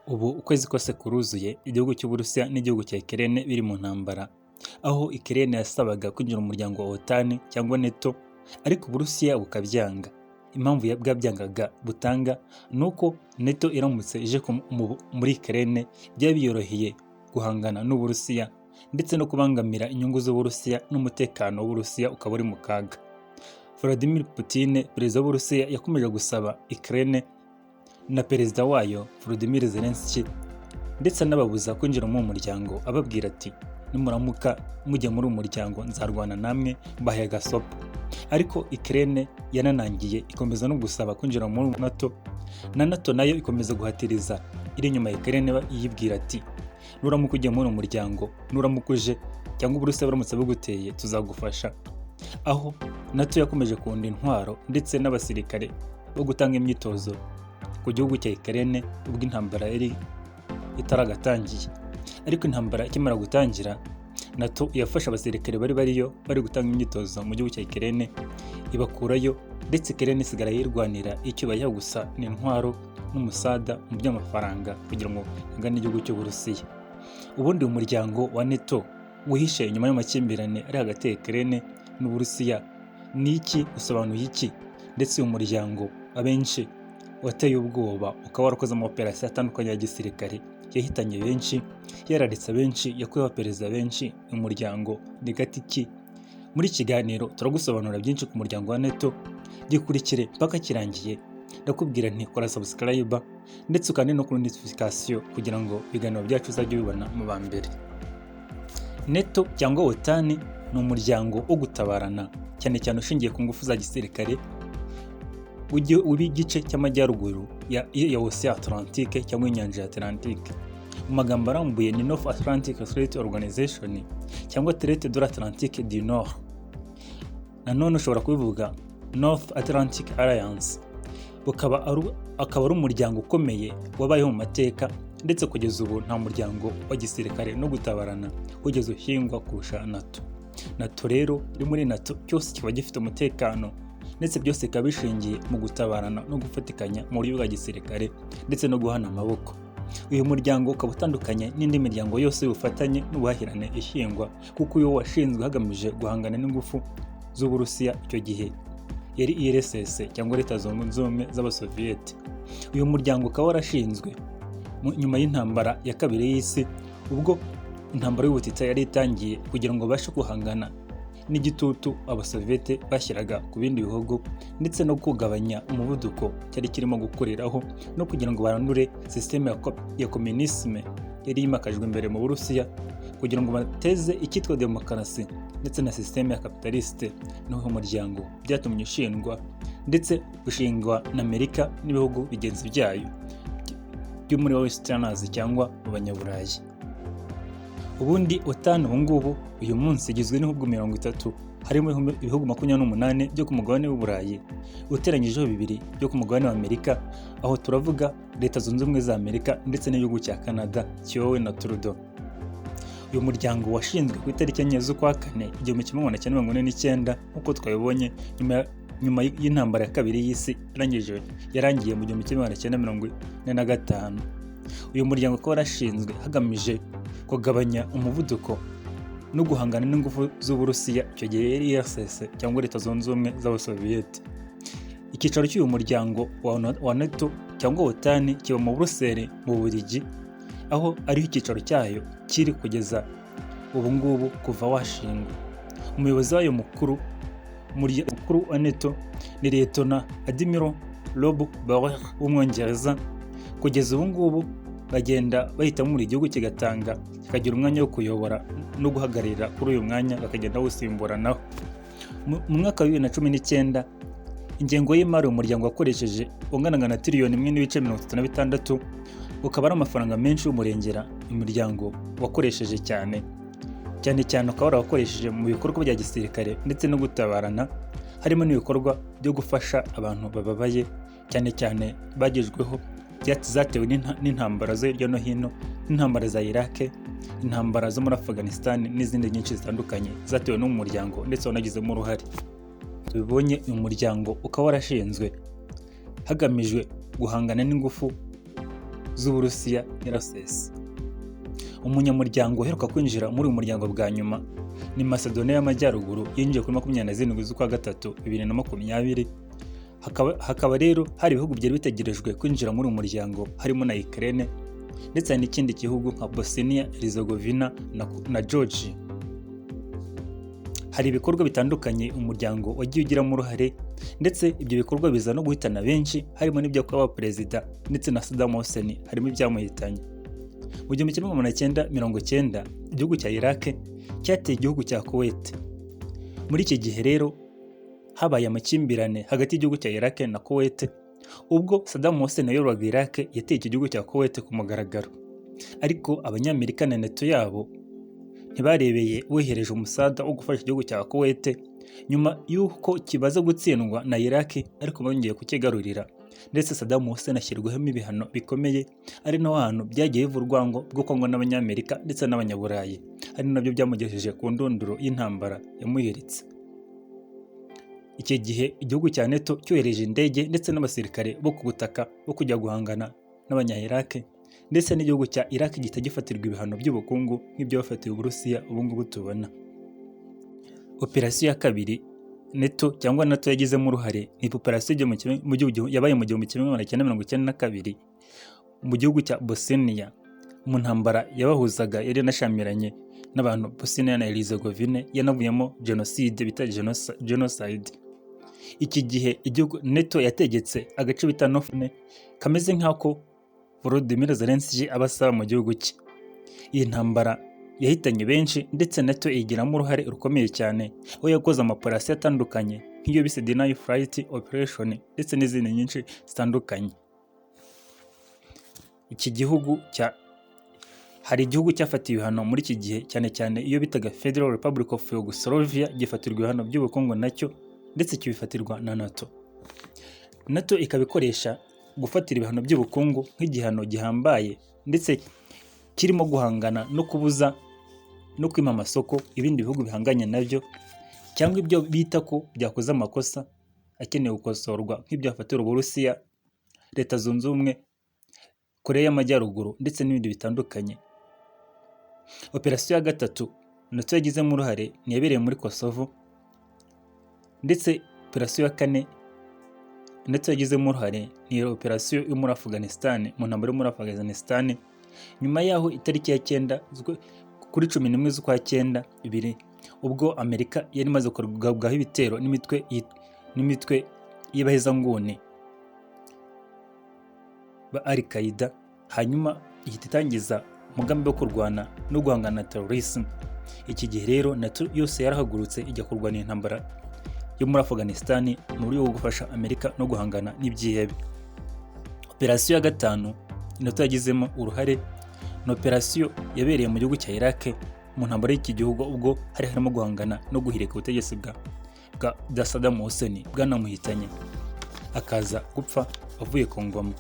Ubu ukwezi kose kuruzuye igihugu cy'Uburusiya n'igihugu cya Ukraine biri mu ntambara, aho Ukraine yasabaga kwinjira mu muryango wa OTAN cyangwa NATO, ariko Uburusiya bukabyanga. Impamvu bwabyangaga butanga ni uko NATO iramutse ije muri Ukraine byaba biyoroheye guhangana n'Uburusiya ndetse no kubangamira inyungu z'Uburusiya, n'umutekano w'Uburusiya ukaba uri mu kaga. Vladimir Putin, perezida w'Uburusiya, yakomeje gusaba Ukraine na perezida wayo Volodymyr Zelensky, ndetse anababuza kwinjira muri uwo muryango, ababwira ati: "Nimuramuka mujya muri uwo muryango, nzarwana namwe, mbahaye agasopo." Ariko Ukraine yananangiye, ikomeza no gusaba kwinjira muri NATO, na NATO nayo ikomeza guhatiriza iri inyuma ya Ukraine, iyibwira ati: "Nuramuka ugiye muri uwo muryango, nuramuka uje cyangwa Uburusiya buramutse buguteye, tuzagufasha." Aho NATO yakomeje kunda intwaro ndetse n'abasirikare bo gutanga imyitozo ku gihugu cya Ukraine ubwo intambara yari itaragatangiye. Ariko intambara ikimara gutangira, NATO yafashe abasirikare bari bariyo bari gutanga imyitozo mu gihugu cya Ukraine, ibakurayo, ndetse Ukraine isigara yirwanira. Icyo bayiha gusa ni intwaro n'umusada mu by'amafaranga kugira ngo ihangane n'igihugu cy'Uburusiya. Ubundi umuryango wa NATO wihishe inyuma y'amakimbirane ari hagati ya Ukraine n'Uburusiya ni iki? Usobanuye iki? Ndetse uyu muryango abenshi wateye ubwoba, ukaba warakoze ama operasiyo atandukanye ya gisirikare yahitanye benshi, yararitse benshi, yakuyeho abaperezida benshi. Uyu muryango ni gati ki? Muri iki kiganiro turagusobanurira byinshi ku muryango wa NATO. Gikurikire mpaka kirangiye. Ndakubwira nti: kora subscribe ndetse ukande no kuri notification kugira ngo ibiganiro byacu uzajye ubibona mu ba mbere. NATO cyangwa OTAN ni umuryango wo gutabarana, cyane cyane ushingiye ku ngufu za gisirikare, w'igice cy'amajyaruguru ya Océan Atlantique cyangwa inyanja ya Atlantique. Mu magambo arambuye ni North Atlantic Treaty Organization cyangwa Traité de l'Atlantique du Nord. Nanone ushobora kubivuga North Atlantic Alliance. Bukaba ari akaba ari umuryango ukomeye wabayeho mu mateka, ndetse kugeza ubu nta muryango wa gisirikare no gutabarana wigeze ushingwa kurusha NATO. NATO rero, iri muri NATO cyose kiba gifite umutekano, ndetse byose bikaba bishingiye mu gutabarana no gufatikanya mu buryo bwa gisirikare ndetse no guhana amaboko. Uyu muryango ukaba utandukanye n'indi miryango yose y'ubufatanye n'ubuhahirane ishingwa, kuko uyu washinzwe hagamije guhangana n'ingufu z'Uburusiya, icyo gihe yari URSS cyangwa Leta Zunze Ubumwe z'Abasoviyete. Uyu muryango ukaba warashinzwe nyuma y'intambara ya kabiri y'isi, ubwo intambara y'ubutita yari itangiye, kugira ngo babashe guhangana n'igitutu Abasoviyete bashyiraga ku bindi bihugu, ndetse no kugabanya umuvuduko cyari kirimo gukoreraho, no kugira ngo barandure sisiteme ya communisme yari yimakajwe imbere mu Burusiya, kugira ngo bateze icyitwa demokarasi ndetse na sisiteme ya capitaliste n'uwo muryango byatumye ushingwa, ndetse ushingwa na Amerika n'ibihugu bigenzi byayo byo muri Westerners cyangwa mu Banyaburayi. Ubundi OTAN ubu ngubu uyu munsi igizwe n'ibihugu 30, harimo ibihugu 28 byo ku mugabane w'Uburayi uteranyijeho bibiri byo ku mugabane wa Amerika. Aho turavuga Leta Zunze Ubumwe za Amerika ndetse n'igihugu cya Canada kiyobowe na Trudeau. Uyu muryango washinzwe ku itariki 4 z'ukwa kane 1949, nk'uko twabibonye, nyuma y'intambara ya kabiri y'isi irangije, yarangiye mu 1945. Uyu muryango ukaba warashinzwe hagamije kugabanya umuvuduko no guhangana n'ingufu z'Uburusiya, icyo gihe yari URSS cyangwa Leta Zunze Ubumwe z'Abasoviyete. Icyicaro cy'uyu muryango wa NATO cyangwa OTAN kiba mu Buruseli mu Bubiligi, aho ariho icyicaro cyayo kiri kugeza ubu ngubu kuva washingwa. Umuyobozi wayo mukuru wa NATO ni Liyetona Admiral Rob Bauer w'Umwongereza. Kugeza ubu ngubu bagenda bahitamo buri gihugu kigatanga, kikagira umwanya wo kuyobora no guhagararira kuri uyu mwanya, bakagenda bawusimburanaho. Mu mwaka wa 2019, ingengo y'imari umuryango wakoresheje unganaga na tiriyoni 1.36, ukaba ari amafaranga menshi y'umurengera umuryango wakoresheje, cyane cyane cyane ukaba warawakoresheje mu bikorwa bya gisirikare ndetse no gutabarana, harimo n'ibikorwa byo gufasha abantu bababaye, cyane cyane bagejweho zatewe n'intambara zo hirya no hino, nk'intambara za Iraq, intambara zo muri Afghanistan n'izindi nyinshi zitandukanye zatewe n'uyu muryango ndetse wanagizemo uruhare. Tubibonye, uyu muryango ukaba warashinzwe hagamijwe guhangana n'ingufu. z'Uburusiya nyirasesi. Umunyamuryango uheruka kwinjira muri uyu muryango bwa nyuma ni Macedonia y'Amajyaruguru, yinjiye kuri 27 z'ukwa gatatu 2020. Hakaba rero hari ibihugu byari bitegerejwe kwinjira muri uyu muryango, harimo na Ukraine, ndetse hari n'ikindi gihugu nka Bosnia Herzegovina na Georgia. Hari ibikorwa bitandukanye umuryango wagiye ugiramo uruhare, ndetse ibyo bikorwa biza no guhitana benshi, harimo n'ibyo kuba perezida ndetse na Saddam Hussein harimo ibyamuhitanye. Mu 1990 igihugu cya Iraq cyateye igihugu cya Kuwait. Muri iki gihe rero habaye amakimbirane hagati y'igihugu cya Iraq na Kuwait, ubwo Saddam Hussein wayoboraga Iraq yateye iki gihugu cya Kuwait ku mugaragaro. Ariko Abanyamerika na NATO yabo ntibarebeye, bohereje umusada wo gufasha igihugu cya Kuwait nyuma y'uko kibaza gutsindwa na Iraq, ariko bongeye kukigarurira, ndetse Saddam Hussein ashyirwaho ibihano bikomeye, ari naho hantu byagiye biva urwango rwo kwangwa n'Abanyamerika ndetse n'Abanyaburayi, ari nabyo byamugejeje ku ndunduro y'intambara yamuhiritse. Icyo gihe igihugu cya NATO cyohereje indege ndetse n'abasirikare bo ku butaka bo kujya guhangana n'abanya-Iraq, ndetse n'igihugu cya Iraq gihita gifatirwa ibihano by'ubukungu nk'ibyo bafatiwe Uburusiya ubu ngubu tubona. Operasiyo ya kabiri NATO cyangwa NATO yagizemo uruhare ni operasiyo yabaye mu 1992 mu gihugu cya Bosnia, mu ntambara yabahuzaga yari yanashamiranye n'abantu Bosnia na Herzegovina, yanavuyemo jenoside bita genocide. Iki gihe igihugu NATO yategetse agace bita Nofne kameze nk'ako Volodymyr Zelensky aba asaba mu gihugu cye. Iyi ntambara yahitanye benshi, ndetse NATO igiramo uruhare rukomeye cyane, aho yakoze amaoperasiyo atandukanye nk'iyo bise Deny Flight Operation ndetse n'izindi nyinshi zitandukanye. Iki gihugu cya hari igihugu cyafatiwe ibihano muri iki gihe, cyane cyane iyo bitaga Federal Republic of Yugoslavia, gifatirwa ibihano by'ubukungu nacyo, ndetse kibifatirwa na NATO. NATO ikaba ikoresha gufatira ibihano by'ubukungu nk'igihano gihambaye, ndetse kirimo guhangana no kubuza no kwima amasoko ibindi bihugu bihanganye nabyo, cyangwa ibyo bita ko byakoze amakosa akeneye gukosorwa, nk'ibyafatira Uburusiya, Leta Zunze Ubumwe, Koreya y'Amajyaruguru ndetse n'ibindi bitandukanye. Operasiyo ya gatatu NATO yagizemo uruhare ni iyabereye muri Kosovo, ndetse operasiyo ya kane NATO yagizemo uruhare ni operasiyo yo muri Afghanistan, mu ntambara yo muri Afghanistan, nyuma y'aho itariki ya 9 kuri 11 z'ukwa cyenda bibiri, ubwo Amerika yari imaze kugabwaho ibitero n'imitwe y'abahezanguni ba Al Qaeda, hanyuma ihita itangiza umugambi wo kurwana no guhangana na terrorism. Iki gihe rero NATO yose yarahagurutse ijya kurwana intambara yo muri Afghanistan mu buryo bwo gufasha Amerika no guhangana n'ibyihebe. Operasiyo ya gatanu NATO yagizemo uruhare ni operasiyo yabereye mu gihugu cya Iraq, mu ntambara y'iki gihugu, ubwo hari harimo guhangana no guhirika ubutegetsi bwa Saddam Hussein bwanamuhitanye akaza gupfa avuye ku ngoma.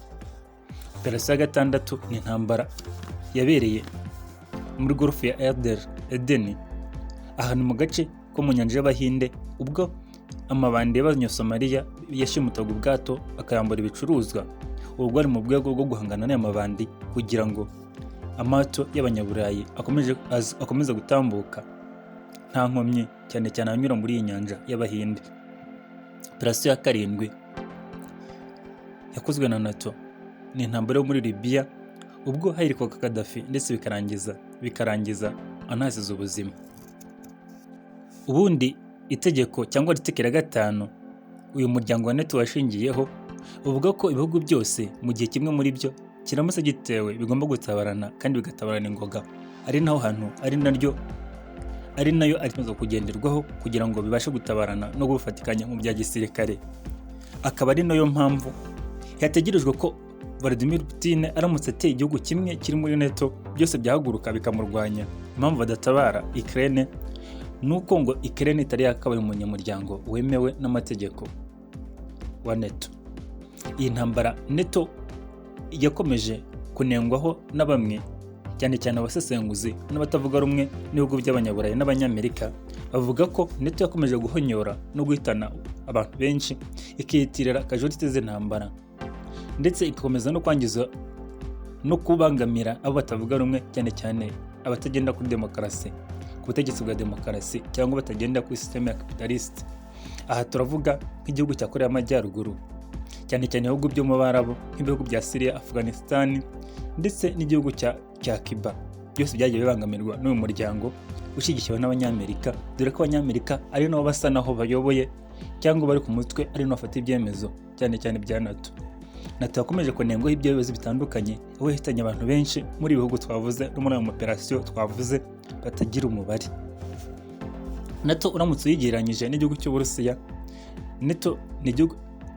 Operasiyo ya gatandatu ni intambara yabereye muri Golf ya Aden, ahantu mu gace ko mu nyanja y'Abahinde, ubwo amabandi y'Abanyasomaliya yashimutaga ubwato akayambura ibicuruzwa. Ubu bwari mu rwego rwo guhangana n'aya mabandi kugira ngo amato y'Abanyaburayi akomeze gutambuka nta nkomyi, cyane cyane anyura muri iyi nyanja y'Abahinde. Operasiyo ya karindwi yakozwe na NATO ni intambara yo muri Libya, ubwo hahirikwaga Gaddafi, ndetse bikarangiza anahasize ubuzima. Ubundi itegeko cyangwa article ya 5 uyu muryango wa NATO washingiyeho uvuga ko ibihugu byose, mu gihe kimwe muri byo kiramutse gitewe, bigomba gutabarana kandi bigatabarana ingoga, ari naho hantu ari naryo ari nayo arikomeza kugenderwaho kugira ngo bibashe gutabarana no gufatikanya mu bya gisirikare. Akaba ari nayo mpamvu hategerejwe ko Vladimir Putin aramutse ateye igihugu kimwe kiri muri NATO, byose byahaguruka bikamurwanya. Impamvu badatabara Ukraine ni uko ngo Ukraine itari yakabaye umunyamuryango wemewe n'amategeko wa NATO. Iyi ntambara NATO yakomeje kunengwaho na bamwe, cyane cyane abasesenguzi n'abatavuga rumwe n'ibihugu by'Abanyaburayi n'Abanyamerika, bavuga ko NATO yakomeje guhonyora no guhitana abantu benshi, ikiyitirira casualties z'intambara, ndetse igakomeza no kwangiza no no kubangamira abo batavuga rumwe, cyane cyane abatagenda kuri demokarasi, ku butegetsi bwa demokarasi, cyangwa batagenda kuri système ya capitaliste. Aha turavuga nk'igihugu cya Korea y'Amajyaruguru, cyane cyane ibihugu byo mu Barabu nk'ibihugu bya Syria, Afghanistan ndetse n'igihugu cya Cuba. Byose byagiye bibangamirwa n'uyu muryango ushyigikiwe n'Abanyamerika, dore ko Abanyamerika ari nabo basa naho bayoboye cyangwa bari ku mutwe, ari nabo bafata ibyemezo, cyane cyane bya NATO. NATO yakomeje kunengwaho ibyemezo bitandukanye, aho yahitanye abantu benshi muri ibi bihugu twavuze no muri ayo maoperasiyo twavuze batagira umubare. NATO uramutse uyigereranyije n'igihugu cy'Uburusiya, NATO ni igihugu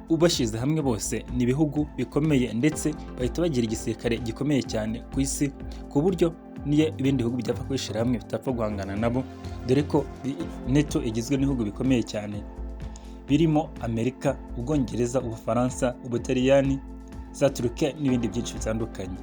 ubashyize hamwe bose ni ibihugu bikomeye, ndetse bahita bagira igisirikare gikomeye cyane ku isi, ku buryo niyo ibindi bihugu byapfa kwishyira hamwe bitapfa guhangana nabo, dore ko NATO igizwe n'ibihugu bikomeye cyane birimo Amerika, Ubwongereza, Ubufaransa, Ubutaliyani, za Turukiya n'ibindi byinshi bitandukanye.